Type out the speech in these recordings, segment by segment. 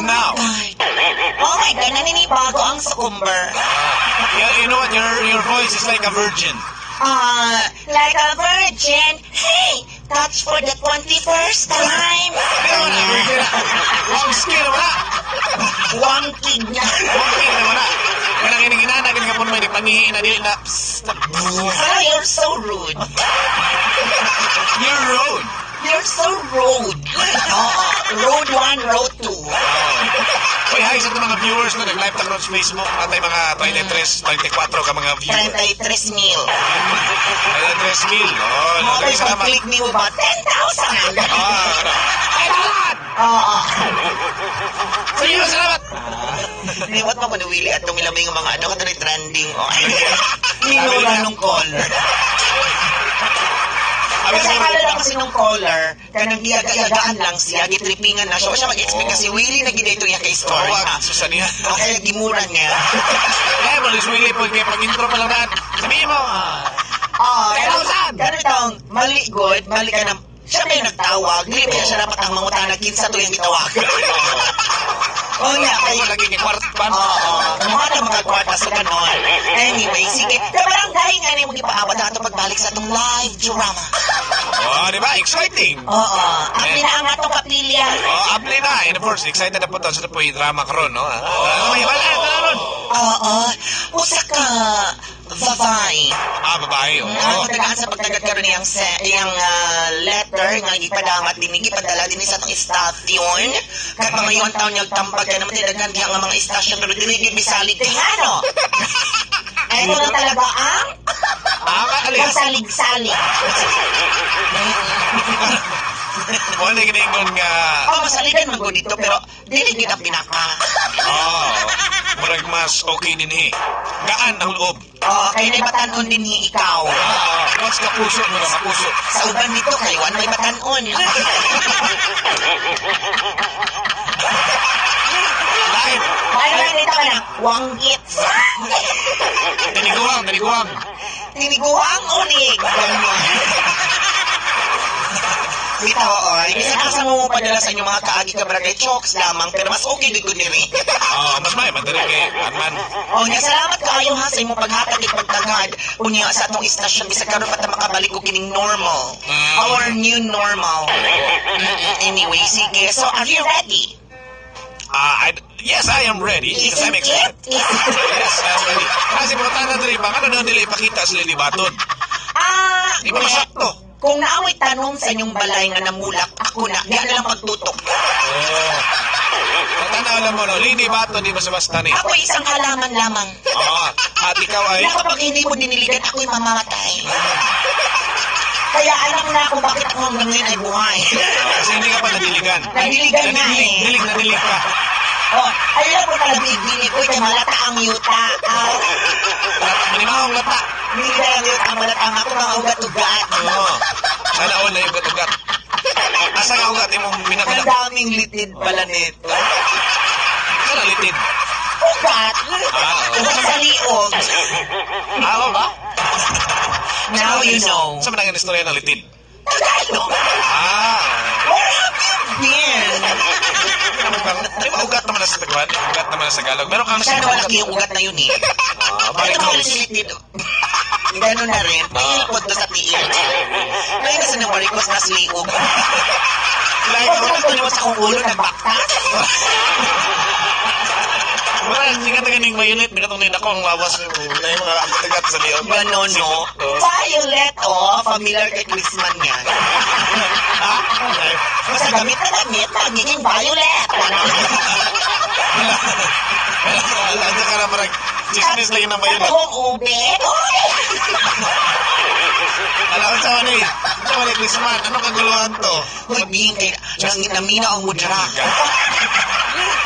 Oh my Now. God. Oh my God, naninibago ang sukumber. Yeah, you know what? Your voice is like a virgin. Ah, like a virgin. Hey, touch for the 21st time. Pero wala, virgin. Wrong skill, wala. One kid na. Wrong skill na wala. Kaya kiniginana, kini ka po naman, pangihi na dili na, psst, na, Ah, you're so rude. You're rude. You're so rude. Oo, road 1, road 2. Uy, hi sa itong mga viewers no, nag-live ta karon sa Facebook. Atay mga 33, 34 ka mga viewers. 33 mil. 33 mil. Oh, Mga no, salamat. pag-click niyo ba? 10,000! Ah, ano? Ay, talan! Oo. Sige, salamat! Liwat mo ko ni Willie at itong ilamay ng mga ano, katong trending. Oh. Minura nung caller. Abi Kasi siguro, akala lang kasi nung caller, kanang giyaga-yagaan lang siya, gitripingan na siya. O siya mag-expect kasi Willie na gid ito niya kay story. Tawag, Ha? Susan niya. O kaya gimura niya. Eh, malis Willie po, kaya pag-intro pa lang na, sabihin mo, ah, Ah, 10,000! Ganun taong, mali good, mali ka na. Siya ba yung nagtawag? Dili ba siya dapat ang mangutana kinsa to yung gitawag? Oh, yeah, kay ako lagi kay kwart pa. Oo, mukha na mga kwarta sa ganon. Anyway, sige. Kabarangay nga na yung ipaabot na ito pagbalik sa atong live drama. Oh, di ba? Exciting! Oo, abli na ang atong kapilya. Oh, abli na. And of course, excited na po to sa po yung drama karon, no? Ah, may wala, wala ron. Oo, usa ka babae. Ah, babae, oh. Ang tagaan sa pagtagat karon niyang se, iyang letter nga gipadamat dinhi, gipadala dinhi sa atong istasyon. Kay pangayon taon niya tambag kay naman daghan diha nga mga istasyon pero dili gyud misalig kay ngano. Ay, ito na talaga ang Ah, alin? masalig-salig. Wala na ginaingon nga, Oh, masaligan man gud dito pero dili gyud ang pinaka. Oh, murag mas okay din eh. Gaan ang loob. Oh, kay nay batanon din hi ikaw. Ah, mas kapuso, no, kapuso. Sa uban nito kay wan may batanon. Live. Ano lang dito ka na? Wanggits. Tiniguang, tiniguang. Tiniguang unig. Ganon. Bitaw, oy. Bisan asa mo padala sa inyong mga kaagi ka barangay chokes lamang, pero mas okay gud diri. Oh, mas may madali kay Arman. Oh, nya salamat kaayo ha sa imong paghatag ug pagtagad unya sa atong istasyon bisag karon pa ta makabalik og kining normal. Our new normal. Anyway, sige. So, are you ready? Ah, yes, I am ready. Because I'm Isn't excited. it? Yes, I am ready. Kasi pagkatan na diri, baka na nila ipakita sila ni Batod. Ah, Di ba masakto? Kung naaway tanom sa inyong balay nga namulak, ako na, di na lang pagtutok. Oh. Tanaw lang mo, no? Lady Batod, di ba sa basta ni? Ako isang halaman lamang. Oh, at ikaw ay Na kapag hindi mo diniligan, ako'y mamamatay. Kaya alam na kung bakit ako hanggang ngayon ay buhay. Kasi hindi ka pa nadiligan. Nadiligan nga Nadilig, eh. dilig na dilig ka. Oh, alam mo talaga dilig ko, kay malata ang yuta. Ah, Manimahong lata. Hindi ang yuta, malata ang ako mga ugat-ugat. Oo. Sana all na yung ugat-ugat. Asa ka ugat imong Ang minakadak? daming litid pala nito. Sana litid. Ugat! Ah, oo. Ugat sa liog. Ah, oo ba? Now you know. Sa manang istorya ng litid? Tagalog! Ah. Where have you been? Di ba ugat naman na sa Tagalog? Ugat naman na sa Tagalog. Meron kang Sana malaki yung ugat na yun eh. Ah, Ito varicose. mga litid. Ganun na rin. Pahilpot to sa tiil. Ngayon kasi ng varicose na liog. Like, Huwag ko naman sa akong ulo nagbaktas. Wala, hindi ka taganing violet. Hindi ka itong ako ang lawas. Na yung mga agad sa liog. Ganon, no? Oo. Violet, oh. Familiar kay Chrisman yan. Ah, Basta gamit na gamit, magiging violet. Wala, ka na parang chismis lagi ng violet. Katong ube. Oy! Alam sa ni, sa ni Chrisman, ano kaguluhan to? Uy, bing, kay, nang, namina ang mudra.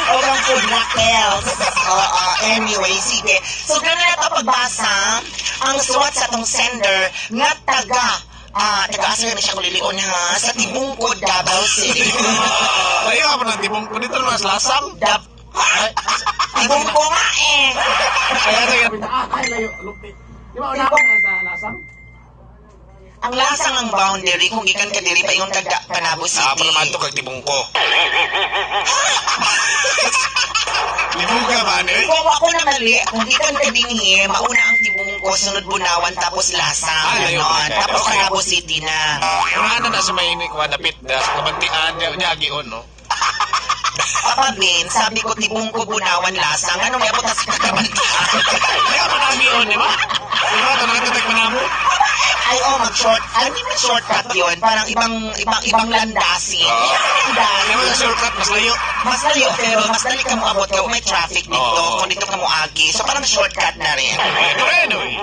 O ang food knuckles. Oo, anyway, sige. So, ganun na ito pagbasa. Ang suwat sa atong sender nga taga asa na siya kulilion ha, sa Tibungkod, Davao City. Layo ka pa ng tibong ko dito mas lasam. Tibungko nga eh. Kaya sige. Ay, layo, lupit. Di ba, una na sa lasang? Ang lasang ang boundary kung gikan ka diri pa yung taga Panabo Ah, City. para man to kag tibong ko. Libuga ba ni? Kung ako na mali, kung ikan ka dinhi, mauna ang Tibungko, sunod Bunawan, tapos Lasang. Ah, layo Ganon. pa kayo. Tapos Okay. Panabo City na. Unahan na sa may kuha dapit na sa kabantian niya niya gion no. Papa Ben, sabi ko Tibungko, Bunawan, Lasang. Anong may abot sa kagabantian? Kaya pa na gion, di ba? Di ba? Ito na ito Manabo. Ay, oh, mag-short. Alam mo yung shortcut yun? Parang ibang, ibang, ibang landasin. Oo. Ibang Kaya mo landasin. sa shortcut, mas layo. Mas layo, pero mas dali ka mo abot ka. May traffic dito. Oo. Kung dito ka mo agi. So, parang shortcut na rin. Pero anyway,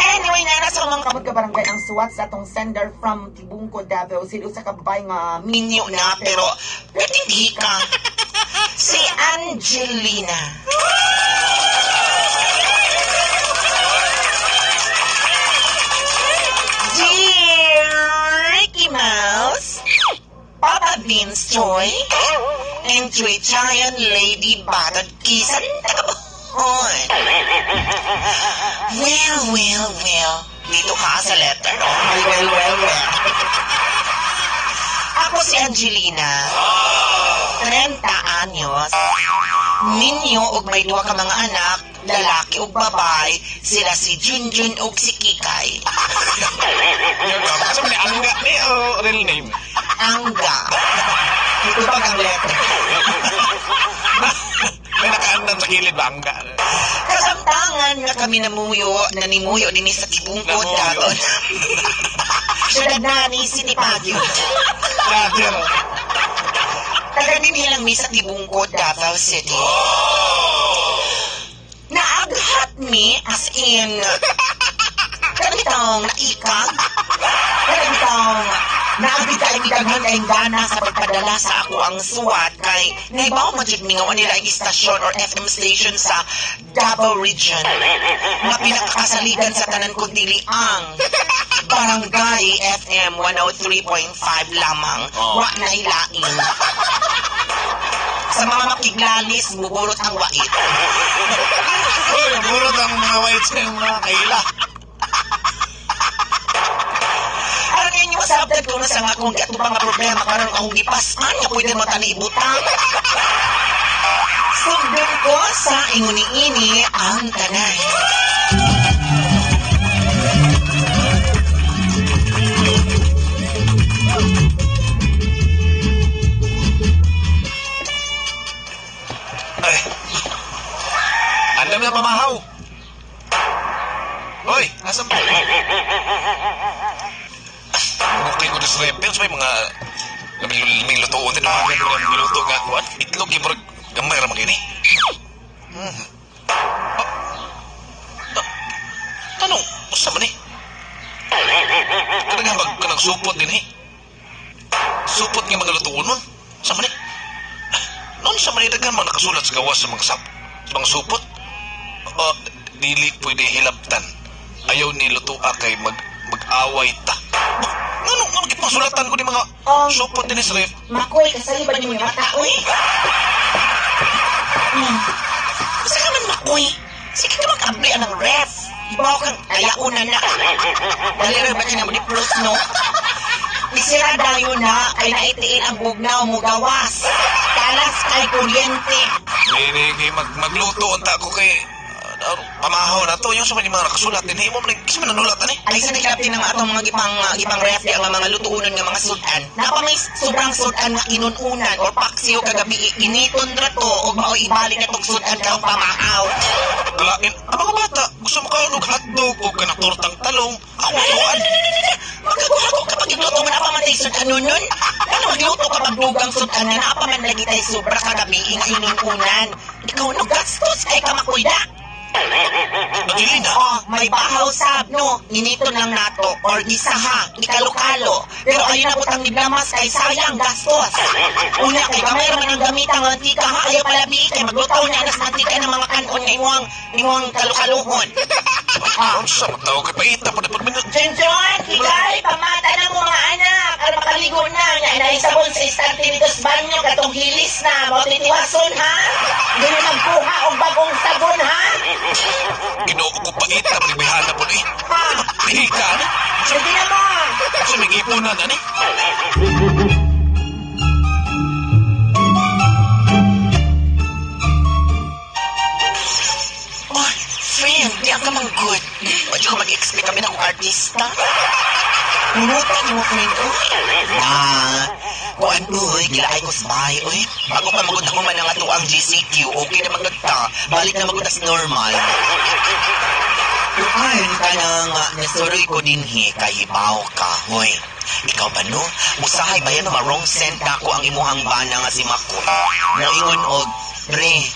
Anyway, na nasa mga kabag barangay ang suwat sa atong sender from Tibungko, Davao City. Usa ka babae nga minyo na, pero hindi ka. Si Angelina. Dear Ricky Mouse, Papa Vince Joy, and Chuy Chayan Lady Batad Kisan Taon. Well, well, well. Dito ka sa letter. Oh, well, well, well. Ako si Angelina. 30 anyos. Ninyo og may duha ka mga anak, lalaki ug babae, sila si Junjun ug si Kikay. yun ba? Kasi may angga ni o real name. Angga. Ito bang ang letter? May nakaandam sa gilid ba angga? Kasamtangan nga kami namuyo, nanimuyo din sa Tibungko, Namuyo. Daton. Syudad na ni City Baguio. Brother. Taga din lang mi sa Tibungko, Davao City. Naaghat mi as in kanitong naikag, kanitong naagi kay daghan kay gana sa pagpadala sa ako ang suwat kay naibaw man jud mingaw nila ang istasyon or FM station sa Davao Region nga pinakakasaligan sa tanan kung dili ang Barangay FM 103.5 lamang. Oh. Wa na ilain. Sa mga makiglalis, muburot ang wait. Uy, burot ang mga white sa yung mga kaila. Aron ninyo masabtan ko na sa nga kung ato pa nga problema karon akong gipasan nga pwede mo tani ibutang. Sugdon ko sa inguni-ini ang tanan. Ay. Andam na pamahaw. Hoy, asan pa? Okay ko sa repels, may mga may lutuon din mga ganyan niluto nga kuan. Itlog yung murag gamay ra magini. Hmm. Ah. Ah. Tanong, usa man eh? Kanang mag kanang supot din eh. Supot nga mga lutuon nun. Sa man eh? Noon sa manidaghan mga nakasulat sa gawas sa mga sap, sa mga supot. Uh, dili pwede hilabtan. Ayaw ni lutua kay mag-away ta. Ba, ngano ngano gipasulatan ko ni mga supot din sa ref? Makoy, kasali ba nimo yung mata, uy? Hmm. Sa ka man, Makoy? Sige ka mag-abli ang ref. Ibaw kang ayauna na. Dali ra ba ka mo ni plus, no? Isira dayon na kay naitiin ang bugnaw mo gawas. Talas kay kuryente. Dili kay magluto unta ko kay pamahaw na to yung sa mga nakasulat din mo man kasi man nanulat ani. Ay sa nagkapti ng atong mga gipang ref di ang mga lutuunan nga mga sudan. Napa may sobrang sudan nga inununan or paksiw kagabi initon ra to og mao ibalik na tong sudan karong pamahaw. Kalain ang mga bata gusto mo kaon og hotdog o kanang tortang talong. Ako tuan. Magkaguha ko kapag igluto man apa man tay sudan nun nun. Ano magluto ka pagdugang sudan nga naapa man lagi tay sobra kagabi nga inununan. Ikaw no gastos kay ka makuyda. Angelina. Oh, may bahaw sab no. Initon lang nato or gisaha, ikalokalo. Pero ayun na butang niglamas kay sayang gastos. Una kay gamay ra man ang gamitang mantika ha, ayaw palabi kay maglutaw niya anas mantika ng mga kanon nga imong kalukaluhon. Ah. Unsa man tawag kay paita pa dapat minute. Junjun, Kikay, pamata na mo mga anak. Aron makaligo na. Nga inaisabon sa istante nito sa banyo katong hilis na. Mao titiwason ha. Dili magkuha og bagong sabon ha. Ginoo ko paita pa may hanap po eh. Ha. Hika ani. Sige na mo. Sa may gipunan ani. Man good. Wa ko mag-expect kami na kung artista. Punutan mo friend ko. Na, kuan uy, gilaay ko sa bahay uy. Bago pa magud ako man ang ato ang GCQ, okay na magagta. Balik na magud as normal. Kuan ka nang nasuroy ko dinhi kay hibaw ka, hoy. Ikaw ba no? Usahay ba yan ma-wrong send na ako ang imuhang bana nga si Makoy. Moingon og, pre,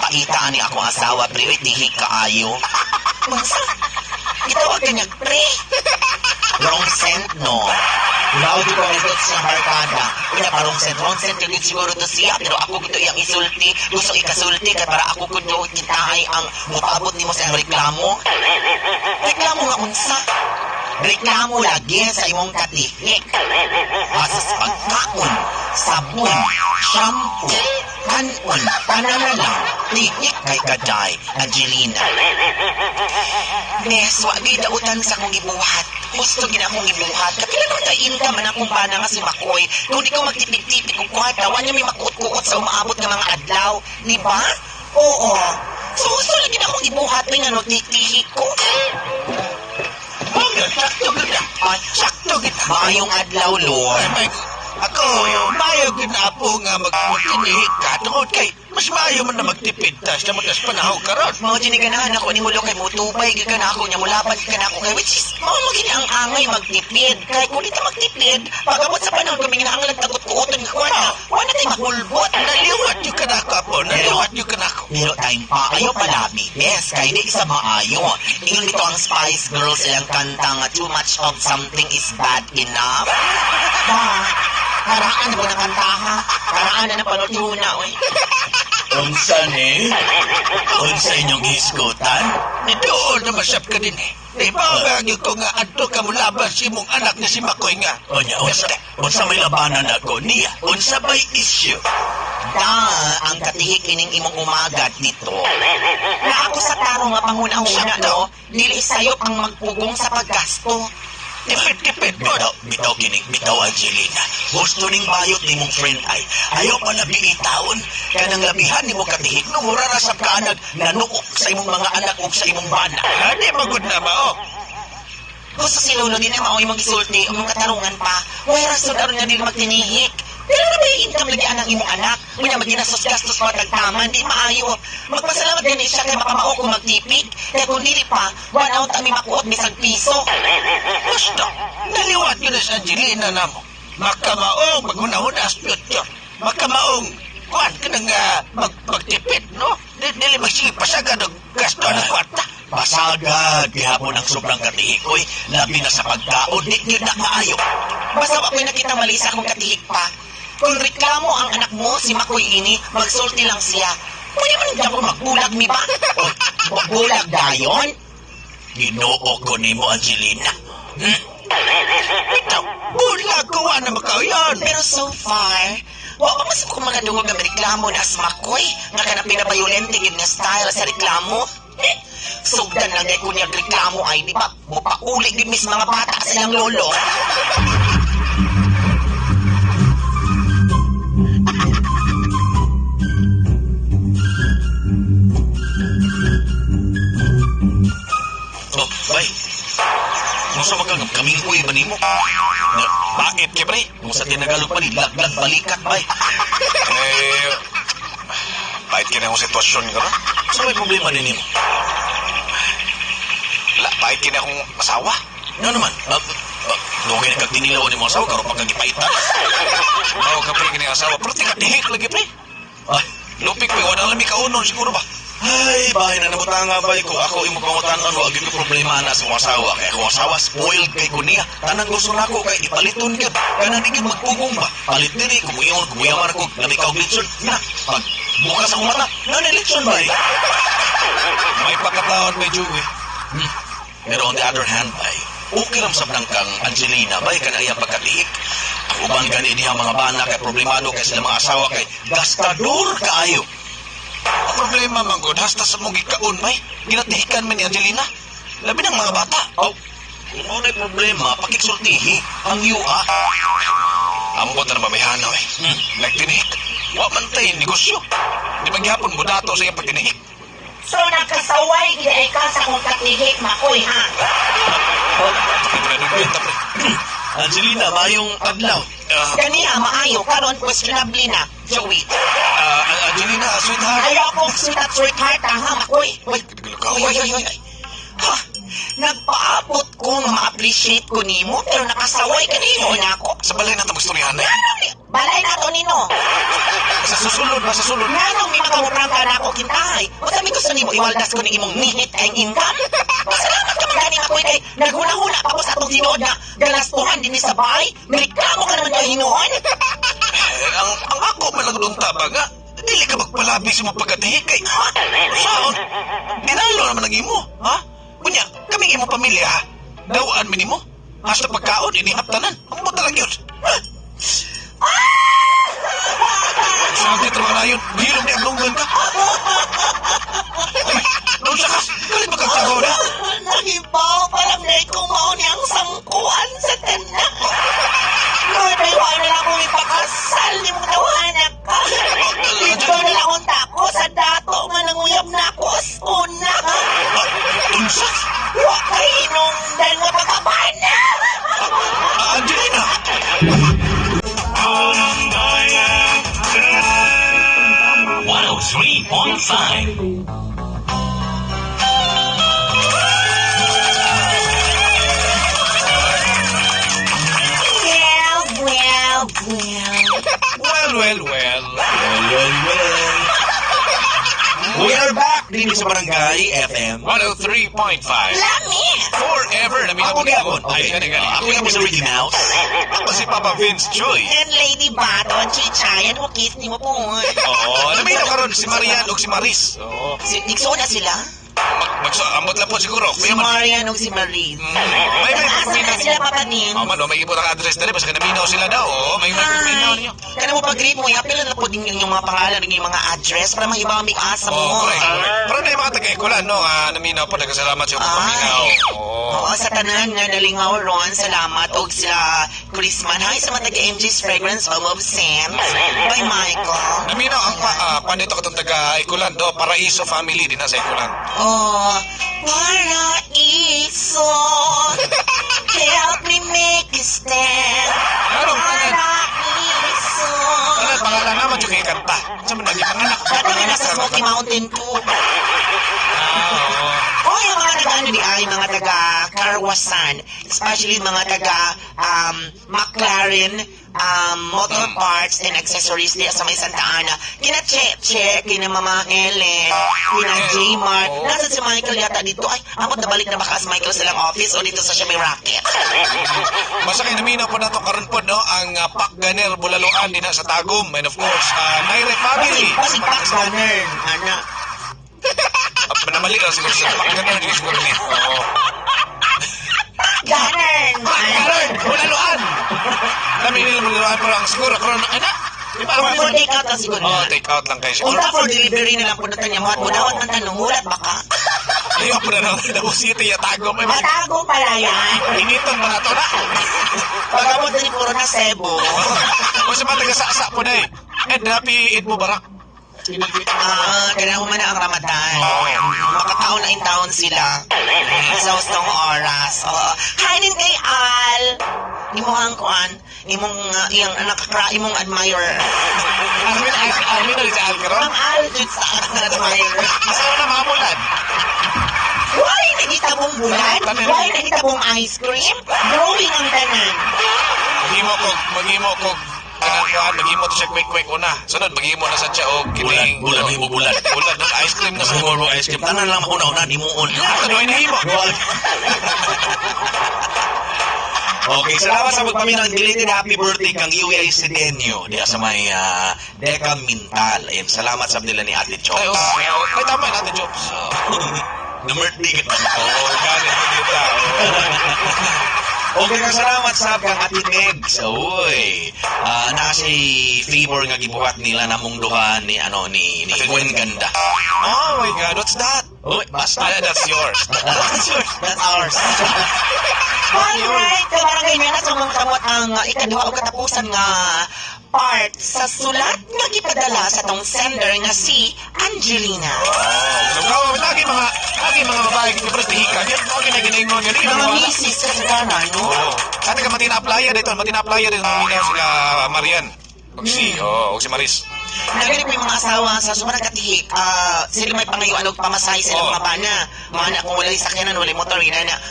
paita ni ako asawa, pre, uy, tihik kaayo. Unsa? Gitawag ka niya, pre. Wrong send, no? Mao di ko may sa barkada. Una pa wrong send, wrong send yun siguro to siya. Pero ako gito iyang isulti. Gusto ikasulti kay para ako kuno kitahay ang mupaabot nimo sa iyang reklamo. Reklamo nga unsa? Reklamo lagi sa imong katihik. Asa sa pagkaon, sabon, shampoo, kanon, tanan na lang. Tihik kay Kaday, Angelina. Bes, wa gidautan sa akong gibuhat. Gusto gina akong gibuhat. Kapila naman tayo income man akong bana nga si Makoy. Kung di ko magtipid-tipid kung kwarta, wa niya may makuot-kuot sa umaabot nga mga adlaw. Di ba? Oo. So, gusto lagi na akong gibuhat. May nga tihik ko. Sakto gid na. Ay, Sakto gid na. maayong adlaw, Lord. Ay, ako, maayo gid na apo nga magtinihik ka tungod kay mas maayo man na magtipid ta sa matas panahon karon. Mao giniganahan ako ni Mulo kay mutubay gyud ka na ako nya mulaban ka na ako kay which is mao mo gini ang angay magtipid kay kung di ta magtipid pag-abot sa panahon kami nga tagot-kuoton nga kwarta wala tay mahulbot. Naliwat yung kanako apo, naliwat yung kanako. Pero time pa, ayaw palabi. Yes, kay di sa maayo. Ingon dito ang Spice Girls ilang kanta nga too much of something is bad enough. Ba, karaan na ba ng kanta ha? Karaan na ng panotuna, oy. Unsa ni? Unsa inyong hisgutan? Doon na masap ka din eh. Di ba bagyo ko nga adto ka mulaban si imong anak nga si Makoy nga. Onya, unsa, unsa may labanan ako niya? Unsa may issue? Da, ang katihik ining imong umagat dito. Na ako sa taro nga panghuna-huna, no? Dili sayop ang magpugong sa paggasto. Tipid-tipid ko. Bitaw, bitaw kining, bitaw Angelina. Gusto ning bayot ni mong friend ay. Ayaw pa labi itawon. Kanang labihan ni mo katihik no mura ra sa kaanag nanuok sa imong mga anak ug sa imong bana. Di magud na ba oh. Gusto si Lolo din na maoy mong isulti o mong katarungan pa. Way rason aron nga dili magtinihik. Pero na ba yung income lagi anang imong anak? Unya maginasos-gastos pa tagtaman, di maayo. Magpasalamat gani siya kay makamao kung magtipid. Kaya kung dili pa, wala out kami makuot bisag piso. Basta, naliwat yun na sa Angelina na mo. Makamaong maghuna-huna sa future. Makamaong kuan ka nang magtipid, no? Dili magsige pasagad og gasto ng kwarta. Pasagad, gihapon ang sobrang katihik, oy. Labi na sa pagkaon, di gyud na maayo. Basta wa ko'y nakita mali sa akong katihik pa. Kung reklamo ang anak mo, si Makoy ini, magsulti lang siya. Pwede man daw ko magbulag mi ba? Oy, Bulag dayon? Ginoo ko nimo, Angelina. Hmm? Ikaw, bulag ko wa na makauyon. Pero so far, wa pa mas ko makadungog nga reklamo na as Makoy, nga kanang pinabayolente gid nga style sa reklamo. Eh, sugdan lang kay kunyag reklamo ay di ba mupauli gid mis mga bata sa ilang lolo. Oh, bay. Kung sa magkang kamingkoy ba nimo? Na, bakit kay pre? Kung sa tinagalog pa ni laglag balikat bay. Eh, pahit kini akong sitwasyon karon. Sa may problema din nimo? La, pahit kini akong asawa. No naman. Dugay na kag tinilaw ni mo asawa karon pa kag gipaitan. Mao ka pre kini asawa, pero tikatihik lagi pre. Ay, lupik pre, wala lami kaunon siguro ba? Ay, bahay na nabutanga bay ko. Ako imo pangutanon wa gyud ko problema na sa akong asawa. Kay akong asawa spoiled kay ko niya. Tanang gusto nako kay ipaliton gyud. Kanang di gyud magpugong ba. Palit diri kumuyon kumuyaman ako lami ka og litson. Na, pag bukas akong mata, na ni litson bay. May pagkataon may Joey. Hmm. Pero on the other hand, bay, okay lang sa kang Angelina, bay, kanang iyang pagkatihik. Ang uban gani niya mga bana kay problemado kay sila mga asawa kay gastador kaayo. Ang problema man gud hasta sa mong gikaon bay, ginatihikan man ni Angelina. Labi ng mga bata. Oh, kung mao na'y problema, pakiksultihi ang yuha. Ambot na babayhanaw eh. Nagtinihik. Wa man tay negosyo. Di ba gihapon mo dato sa iyang pagtinihik? So nakasaway gid ay ka sa akong katihi, Makoy, ha? Angelina, mayong adlaw. Ganiha maayo karon, questionably na, Joey. Angelina, sweetheart. Ayaw akong sweet at sweetheart, ha, Makoy. Uy, uy, uy, uy, uy. Ha, nagpaabot ko nga ma-appreciate ko nimo pero nakasaway ka nimo na ako. Sa balay na ito magstoryahan eh. Balay na to nino. Sa susunod ba, sa susunod? Nganong may makamurangka na ako kintahay? O sabi ko sa nimo, iwaldas ko ni imong nihit kay income. Salamat ka man gani, Makoy, kay naghuna-huna pa ko sa atong tinuod na galastuhan din sa bahay. Reklamo ka naman kay hinuon. Eh, ang ako man lang doon tabang, ha? Dili ka magpalabi sa mga pagkatihi kay. Saan? Dinalo naman ang imo, ha? Unya, kaming imo pamilya, ha? Dawaan mi nimo. Hasta pagkaon, inihap tanan. Ang buta lang yun. Sakit naman na yun. Hilom ni Aglonggan ka. Ay, doon sa kas. Kalit magkagtagaw na. Nahibaw parang na ikaw mao niyang sangkuan sa tanan. Lord, ay wala na akong ipakasal ni mong tawanak ka. Dito na lang akong tako sa dato nga nanguyab na ako as una. Unsa? Wa kay hinungdan nga pagkabana. Angelina! Well, well, well. Well, well, well. Well, well, well. We are back din sa Barangay FM. 103.5. Lami! Forever. Namin Ako gyapon. Ay, Okay. gani, gani. Ako gyapon sa Ricky Mouse. Ako si Papa Vince Choi. And Lady Bato, ang chichayan mo, kiss ni mo po. Oo, namin na karon si Marian o si Maris. Oo. Si, nigsuon na sila? Ambot lang po siguro. Si Marian o si Maris. May Asa na sila, Papa Ning? Oh, man, oh, may ibot ang address dali basta naminaw sila daw. Oo, may paminaw Hi! ninyo. Kana mo pag-greet mo, yapil na po din yung mga pangalan ng mga address para mahibaw ang asa mo. Oh, correct, correct. Pero na yung mga taga-Ekulan, no, nga naminaw po, nagkasalamat sa Ay. paminaw. Oo. Oo, sa tanan nga nalingaw ron, salamat og sa Chrisman. Hi sa mga taga MJ's Fragrance Home of Sam by Michael. Naminaw ang pa, pandito katong taga-Ekulan, do, Paraiso family din na sa Ekulan. Oh, Paraiso, help me make a stand. Anong pangalan? Paraiso. Ano, pangalan naman yung kanta. Sa man naging panganak. Dato na nasa Smoky Mountain 2. Ah, oo. Oh, yung mga taga ano di ay mga taga Karwasan, especially mga taga McLaren motor parts and accessories diya sa may Santa Ana. Kina Cheche, kina Mama Helen, kina Jmar. Oo. Nasa si Michael yata dito. Ay, amot nabalik na baka si Michael sa ilang office o dito sa siya may racket. Basta kay naminaw po nato karon po, no, ang Pakganer Bulaluan din na sa Tagum. And of course, Mayre family. Basig Pax Gunner, ana. Namali lang siguro sa Pakganer din siguro ni. Oo. Gunner! Pakganer Bulaluan. Namin nila Bulaluan pero ang siguro karon ana. Di ba alam For take out ang siguro. Oh, take out lang kayo siguro. Unta for delivery na lang punutan niya. Mga budawat man tanong, hulat baka. Ayaw po na lang Davao City ya Tagum. Ay, Matago pala yan. Initan ba na to na? Pagabot na ni Corona Cebu. O sa mga taga-sasa po na eh. And happy Eid Mubarak. Ah, kaya human na ang Ramadan. Oo. Makataon na in town sila. Sa hustong oras. Oo. Hi din kay Al. Imo ang kuan, imong iyang nakakra, imong admirer. Armin, Armin na rin sa Alcaron. Ang Al jud sa admirer. Asawa na mga bulan. Why nagita mong bulan? Why nagita mong ice cream? Drawing ang tanan. Maghimo ko, maghimo ko. Kanang kuan, maghimo to siya quick quick una. Sunod, maghimo na sa siya og kining. Bulan, bulan, mahimo bulan. Bulan, ng ice cream na sa. Mahimo mo ice cream. Tanan lang mauna-una, himuon. Ano ay nahimo? Okay, salamat sa pagpaminaw. Belated happy birthday kang Iwi ay Sedenyo diya sa may Deca Mintal. Ayan, salamat sa nila ni Ate Chokes. Ay, oh, ay, tama natin, Jobs. Na-birthday ka. Oo, galit na kita. Okay, kang salamat sa kang Ate Megs. Uy. Na si favor nga gibuhat nila namong duha ni ano ni Gwen Ganda. Oh my God, what's that? Uy, basta. Ah, that's yours. That's yours. That's ours. Alright, kabarangay na sa mga kamot ang ikaduha o katapusan nga part sa sulat nga gipadala sa tong sender nga si Angelina. Oh, so lagi mga babae kung pres tihika. Yan mo ginagingon yun. Mga misis kasagaran, no? Oo. Ate ka matina applya dito minaw sila Marian. Og si, oh, og si Maris. Nagani po yung mga asawa sa sobrang katihik, sila may pangayuan og pamasahe sila Oo. mga bana. Mga na kung walay sakyanan, walay motor, yun na.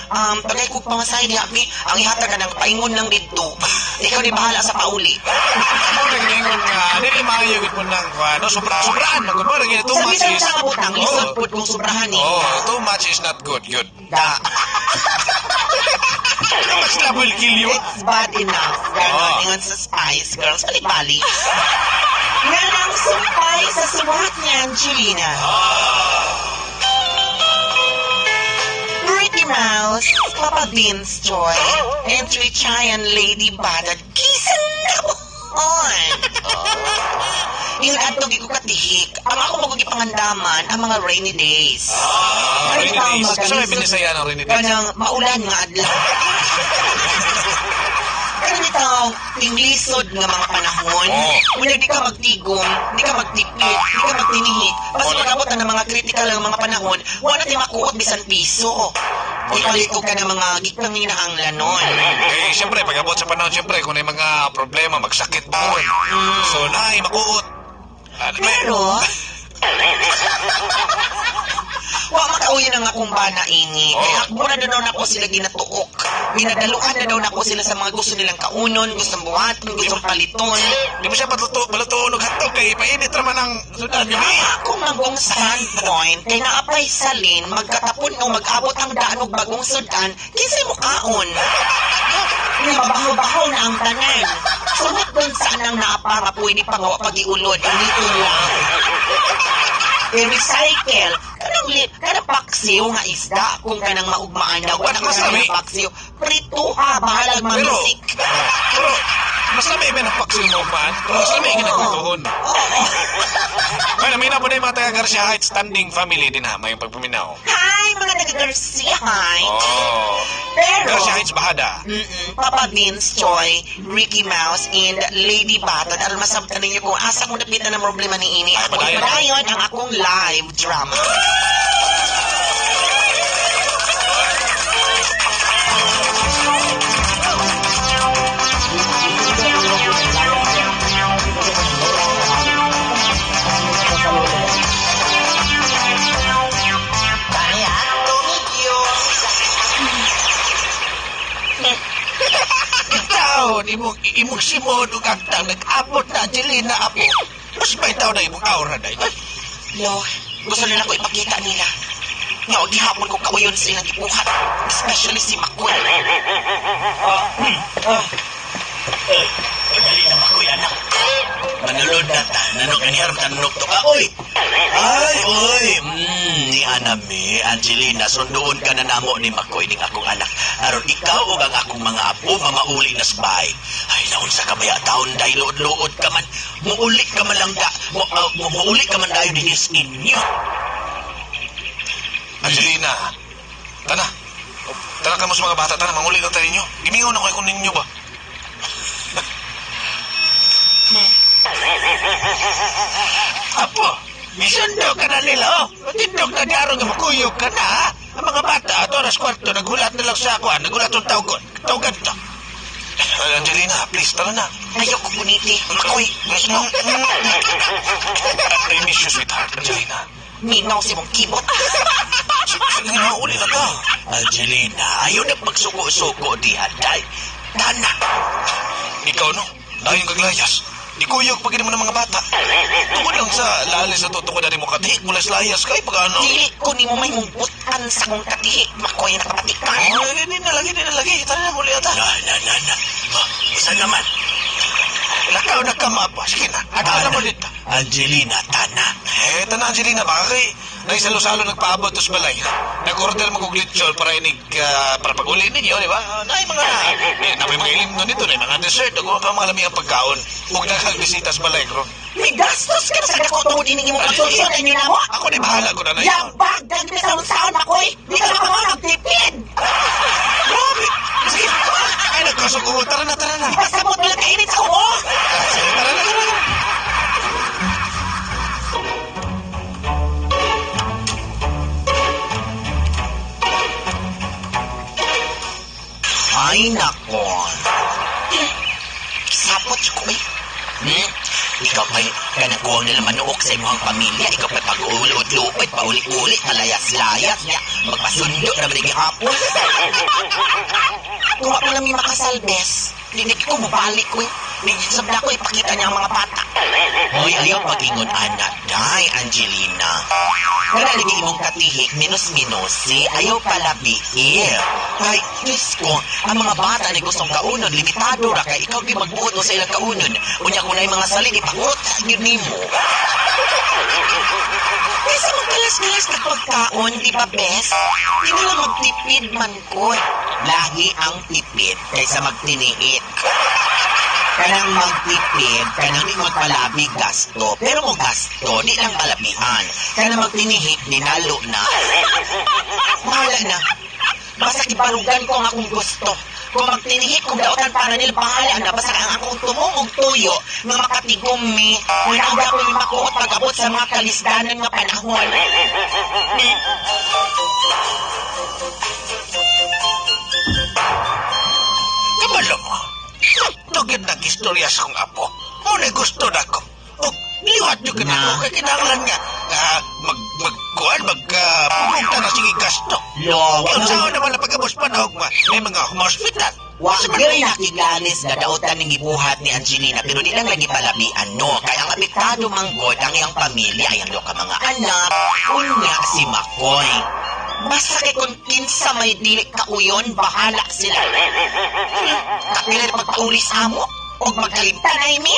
Tagay kog pamasahe diha, mi. Ang ihatag ka ng paingon lang didto. Ikaw di bahala sa pauli. Mo ginagingon nga dili maayo gid po nang ano, sobra sobraan man gud mo lagi too Sa much bisan is. sa butang, lisod Oo. pud kung sobrahan eh. Oh, too much is not good. Good. Da. Too much love will kill you. It's bad enough. Ganon, Oo. ingon sa Spice Girls. Bali-bali. Nga nang sumpay sa suwat ni Angelina. Ricky Mouse, Papa Vince Joy, and Chai and Lady Batad. Kisan na on! Yung adto gi ko katihik. Ang ako magugipangandaman ang mga rainy days. Ah, rainy days. Ay, So, may binisaya ng rainy days. Kanang maulan nga adlaw. Kanang bitaw, tinglisod nga mga panahon. Oo. Unya di ka magtigom, di ka magtipid, di ka magtinihik. Basta Oo. pag-abot na ng mga critical ang mga panahon, wala na makuot bisan piso. Ipalit ka ng mga gikang hinahanglan nun. Eh, siyempre, pag abot sa panahon, siyempre, kung may mga problema, magsakit po. So, nay, makuot. Ano, Pero, wa makauyo na nga kung bana ini. Oo. Kaya ako na daw nako sila ginatuok. Ginadaluan na daw nako sila sa mga gusto nilang kaunon, gustong buhaton, gustong paliton. Di mo siya patluto, baluto og hotdog kay painit ra man ang sudan gabi. Ang akong magong standpoint kay naapay salin magkatapon o mag-abot ang daan og bagong sudan kinsay mo kaon. Nga mabaho-baho na ang tanan. Sunod dun saan ang naapa nga pwede pa nga wa pag-iulod initon lang. I-recycle kanang kanang paksiw nga isda kung kanang maugmaan daw kanang Mas lami. kanang paksiw prituha bahalag Pero, mamisik. pero, mas lami may napaksil mo man. Pero mas lami ginaglutoon. Oo. Ay, namina po na yung mga taga Garcia Heights standing family din ha, may pagpaminaw. Hi mga taga Garcia Heights. Oh. Pero Garcia Heights Bahada. Papa Vince, Choi, Ricky Mouse, and Lady Baton. Aron masabtan ninyo kung asa kong dapitan ang problema ni ini. Ay, Ako padayon. padayon ang akong live drama. Ikaw, imong, imong simod ug agtang nag-abot na Angelina apo. Mas may tao na imong aura na ito. Lo, gusto nila ko ipakita nila. Nga, og gihapon ko kauyon sa ilang gibuhat. Especially si Makwel. Ay, dali na makoy anak. Manulod na ta, nanok ni Haram tanok to ka, oy! Ay, oy! Ni Anami, Angelina, sunduon ka na namo ni Makoy ning akong anak. Aron ikaw ug ang akong mga apo mamauli na sa bahay. Ay, naunsa ka baya taon dahil luod-luod ka man. Muuli ka man lang da, muuli ka man dayon dinis ninyo. Angelina, tana. Tana ka mo sa mga bata, tana, manguli na tayo ninyo. Gimingaw na ko kung ninyo ba? Apo, misundo ka na nila, oh. Tindog na garo nga makuyog ka na, ha? Ang mga bata, at oras kwarto, naghulat na lang sa ako, ah. Naghulat ang tawgon. Tawgan to. Angelina, please, tara na. Ayoko puniti. Makoy, minaw. I miss you, sweetheart. Angelina. Minaw si mong kibot. Sige na, uli na ta. Angelina, ayaw na pagsuko-suko diha, day. Tana. Ikaw, no? Dayong kaglayas. Ikuyog pag mo ng mga bata. Tungkol lang sa lalis na to, tungkol na rin mo katihik mula sa layas kay pag ano. Dili ko ni mo may mungbutan sa kong katihi. Makoy nakapatikan. Oh, hindi na lagi, hindi na lagi. Tara na, muli ata. Na, na, na, na. Oh, usa naman. Lakaw na ka, mapa. Sige na, ato na mo dito. Angelina, tana. Eh, tana, Angelina, baka kay naisalo-salo nagpaabot tos balay. Nag-order mo kog lechon para inig, para pag-uli ninyo, di ba? Nay, mga, eh, napay mga ilim nun dito, nay, mga dessert, ug pa mga lami ang pagkaon. Ug daghang bisita sa balay, bro. May gastos ka na sa dako tungod ining imong pagsulsol inyo na mo. Ako ni bahala ko na na yun. Yabag! Dahil sa saon, Makoy! Di ka na pa nagtipid! Grabe! Sige! Ay, nagkasok ko. Tara na, tara na. Pasabot mo lang kainit sa ulo. Tara na, tara na. Ay, nako. Sapot ko eh. Hmm? Ikaw pa'y kanakuha nila manuok sa imong pamilya. Ikaw pa'y pag-ulot-lupit, paulit-ulit, malayas-layas niya. Magpasundo na maliging hapon. Kung ako lang may makasalbes, hindi ko mabalik ko eh. Sabla ko ipakita niya ang mga bata. Hoy, ayaw pag-ingon, anak. Day, Angelina. Wala lagi imong katihik, minus-minus, eh. Ayaw palabiir. Ay, Diyos ko, ang mga bata ni gustong kaunon, limitado ra kay ikaw gyud magbuot sa ilang kaunon. Unya kung naay mga salin, ipangot gyud nimo. Kaysa magkalas-kalas na pagkaon, di ba, bes? Hindi lang magtipid man ko. Lahi ang tipid kaysa magtiniit. Kanang magtipid, kanang di magpalabi gasto. Pero mo gasto, di lang palabihan. Kanang magtinihik, ninalo na. Bahala na. Basta kibarugan ko ang akong gusto. Kung magtinihik, kung dautan para nila, bahala na. Basta ang akong tumong og tuyo, nga makatigom mi. Kung naga ko yung makuot pag-abot sa mga kalisdanan nga panahon. Kabalo mo. Tugid nag-istorya sa kong apo. Muna gusto na ko. O, liwat nyo ka na Na. ako. Kaya kinahanglan nga. Mag, mag, kuan, mag, pumunta na sige gasto. Lo, Kaya saan naman na pag-abos panahog ma, may mga hospital. Wa gyud nakigalis nga dautan ning gibuhat ni Angelina pero di lang lagi palabian no kay ang apektado manggod ang iyang pamilya ay ang ka mga anak unya si Makoy. Basta kay kung kinsa may dili kauyon bahala sila. Kapila na pagpauli sa amo og magkalimtan ay mi.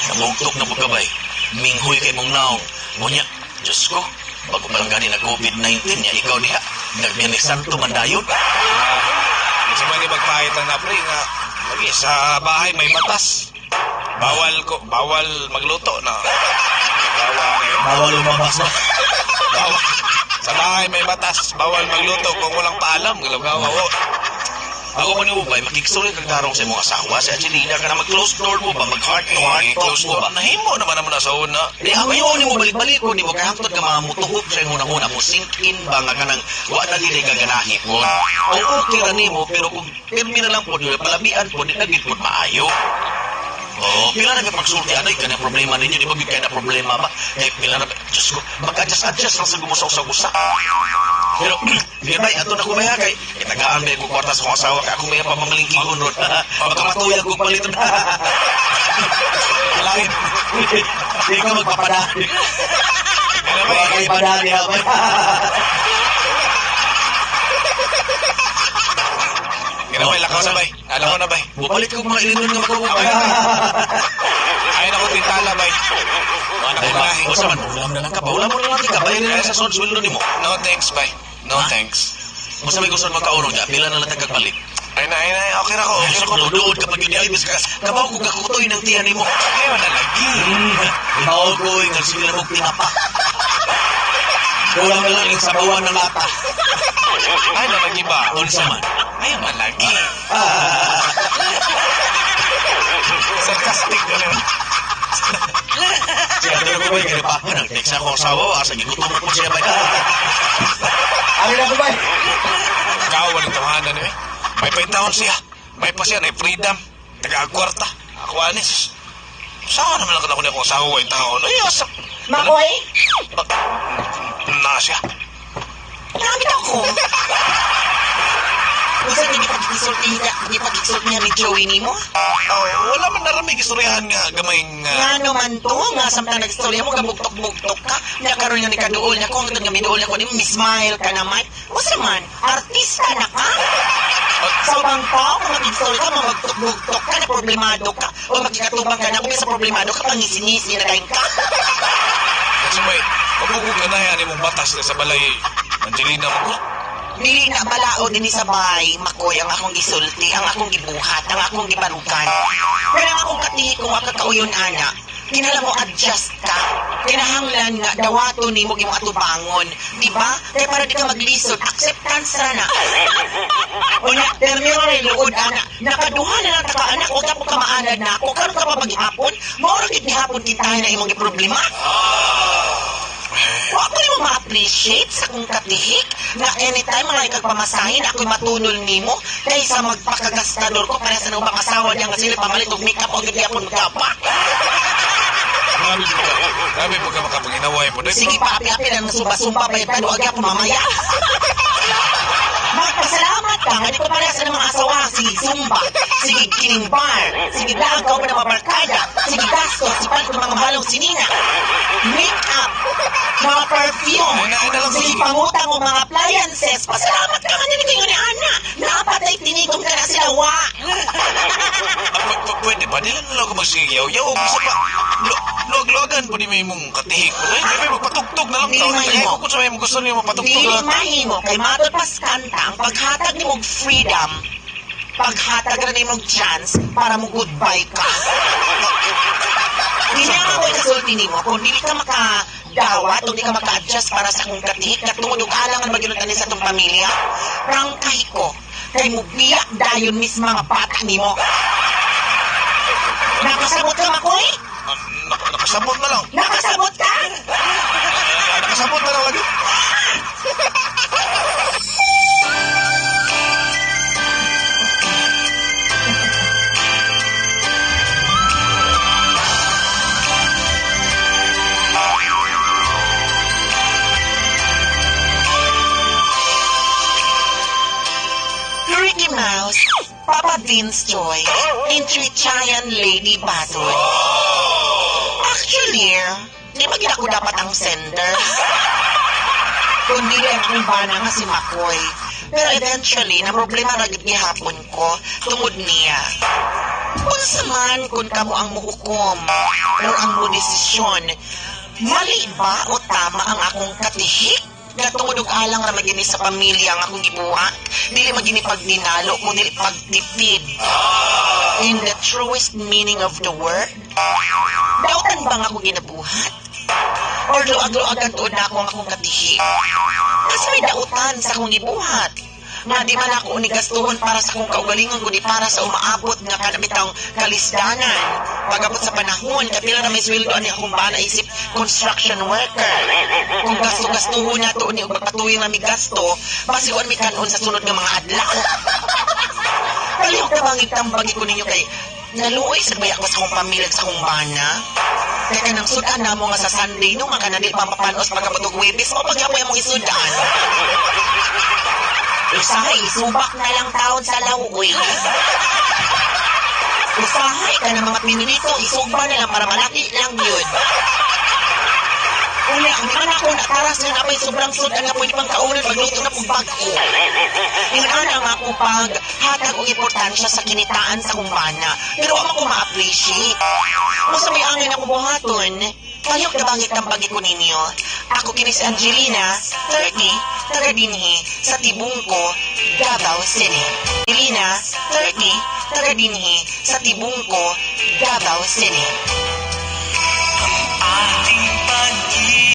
Namugtok na po ka bay. Minghoy kay mong naong. Ngunya, Diyos ko, bago pa lang gani na COVID-19 niya, ikaw diha. Nagbiyanig santo man dayon. Sa mga magpahit lang na pre nga lagi sa bahay may batas. Bawal ko, bawal magluto na. Bawal eh. Bawal lumabas na. Bawal. Sa bahay may batas, bawal magluto kung walang paalam, galagawa. Oo. Ako man mo ba, makikisuloy kag tarong sa imong asawa, si Angelina, ka na mag-close door mo ba, mag-heart to heart Eh, talk close mo door. ba? Nahimo naman naman na sa una. Di ang yun mo balik-balik ko, di mo kay hangtod ka mga mutuhop sa imong una mo sink in ba nga kanang wa na gid ka ganahi po. O okay ra nimo pero kung pirmi na lang po, di palabian po, di na gid po maayo. Oh, pila na pagsulti anay kanang problema ninyo, di ba gyud kay na problema ba? Kay pila na Diyos ko, mag-adjust adjust lang sa gumusaw sa usa. Pero, di ba, ato na kumaya kay itagaan ba ko kwarta sa akong asawa kay ako maya pa mamalingki ko nun. Baka matuyag ko palit. Langit. Di ka magpapadali. Ano ba? Baka kayo padali ha. Ganun bay, lakaw na bay. Alam ko na bay. Bupalit ko mga ilinon nga makabukay. Ay nako tintala bay. Mga Ay ba, nakunahi. usa man, ulam na lang ka ba? Ulam na lang ka, bayan na lang sa son, sweldo nimo. No thanks bay. No Ha? thanks. Masa may gusto magkaunong niya, pila na lang tagkagpalit. Ay na, ay na, okay ra ko, okay ra ko. Duod kapag yun, ay, bis ka, kabaw ko kakutoy ng tiyan nimo. Ay, wala lagi. Ibaw ko, ingal sige na mong tinapa. Kulang na lang yung sabawan ng lata. Ay, na lagi ba? Unsa man. Ay, wala lagi. Sarcastic na naman. Siya, pero ko ba yung pa? Nag-text ako sa asawa, asa gigutom po siya ba? Ari na ko ba? Ikaw, walang tawanan eh. May paitahon siya. May pa siya, may freedom. Nag-agkwarta. Ako, anis. Saan naman lang ako niya kung asawa yung taon? Ay, asa. Makoy, Na siya. namit ako. Unsa ni gipag-isulti gipag-isulti niya ni Joey nimo? Oh, wala man narami istoryahan nga gamayng Ngano man to, nga samtang nagstorya mo gabugtok-bugtok ka, nya karon nga ni kaduol niya ko, hangtod nga miduol niya ko nimo, smile ka naman. Usa man, artista na ka. Sa ubang tao, kung mag-istorya ka, mamagtok-bugtok ka, na problemado ka, o magkikatubang ka na, kung sa problemado ka, pangisi-ngisi na dayon ka. Kasi may pagkukog ka na yan imong batas na sa balay Angelina mo. Dili na balao dinhi sa bay, Makoy, ang akong gisulti, ang akong gibuhat, ang akong gibarukan. Pero ang akong katihi kung akakauyon ana, Kinahanglan mo adjust ka. Kinahanglan nga dawaton nimo imong atubangon, di ba? Kay para di ka maglisod, acceptance ra na. Unya, termino rin luod ana. Nakaduha na lang ta ka anak, huwag ka po kamaanad na ako. Karon ka pa maghapon, maura gid gihapon kita na imong problema. Wa ko nimo ma-appreciate sa akong katihik na anytime mga ikagpamasahin ako'y matunol nimo kaysa magpakagastador ko para sa ubang asawa niya nga sila pamalit og makeup o gihapon magapa. Grabe po ka. Grabe po ka makapanginaway po. Sige pa, api-api lang sumba-sumba pa yung wag gyapon mamaya. Magpasalamat ka, nga di ko para sa mga asawa, sige zumba, sige kining bar, sige daag ka ng mga barkada, sige gastos, sige palit ng mga mahalong sinina, make-up, mga perfume, sige pangutang o mga appliances. Pasalamat ka nga dili kayo ni Ana, napatay tinigom ka na sila, wa. Pwede ba? Dili na lang ako magsigaw. Yaw, bisa pa. Luwag-luwagan po di may mong katihik po. Ay, di ba magpatugtog na lang. Di mahimo. Kung sa may gusto niyo mapatugtog Dili na lang. mahimo kay matod pas kanta ang paghatag nimo og freedom. Paghatag ra nimo og chance para mo goodbye ka. Dili ang ako ikasulti nimo kung dili ka makadawat o di ka maka-adjust para sa akong katihik katungod og alangan magyud ani sa atong pamilya. Prangkahi ko kay mubiya dayon mismo mga bata nimo. Nakasabot ka, Makoy? Nakasabot na lang. Nakasabot ka? Nakasabot na lang lagi. Ricky Mouse, Papa Vince Joy, and Trichayan Lady Baton. Actually, di ba gid ako dapat ang sender? Kundi lang akong bana nga si Makoy. Pero eventually, na problema ra gid gihapon ko tungod niya. Unsa man kung kamo ang muhukom or ang mo desisyon, mali ba o tama ang akong katihik? Nga tungod og alang ra magini sa pamilya ang akong gibuhat, dili magini pagninalo kundi pagtipid. In the truest meaning of the word, dautan ba nga akong ginabuhat? Or luag-luagan tuod na ako ang akong katihik? Kasi may dautan sa akong gibuhat. Nga di man ako unigastuhon para sa akong kaugalingon kundi para sa umaabot nga kanabitang kalisdanan. Pagabot sa panahon, kapila na may sweldo ani akong bana isip construction worker. Kung gasto-gastuhon na to ni og magpatuyong na mi gasto, basigon mi kanon sa sunod nga mga adlaw. Palihog na bang itambagi ko ninyo kay naluoy sa baya ko sa akong pamilya sa akong bana. Kaya kanang sudan na mo nga sa Sunday no, nga kanadil pa mapanos pagabot og Huwebes, mo pagyapoy among isudan. Usahay, subak na lang taon sa lawuoy. Usahay ka ng mga pinulito, isugba na lang para malaki lang yun. Unya, ang man ako nataras nga napay sobrang sudan nga pwede pang kaunan magluto na pug bag-o. Ingon ana ang akong paghatag og importansya sa kinitaan sa akong bana. Pero wa man ko ma-appreciate. Kung sa may angin ako buhaton, palihog na bangit ang bagi ko ninyo. Ako kini si Angelina, 30, taga dinhi, sa Tibungko, Davao City. Angelina, 30, taga dinhi, sa Tibungko, Davao City. Ating pag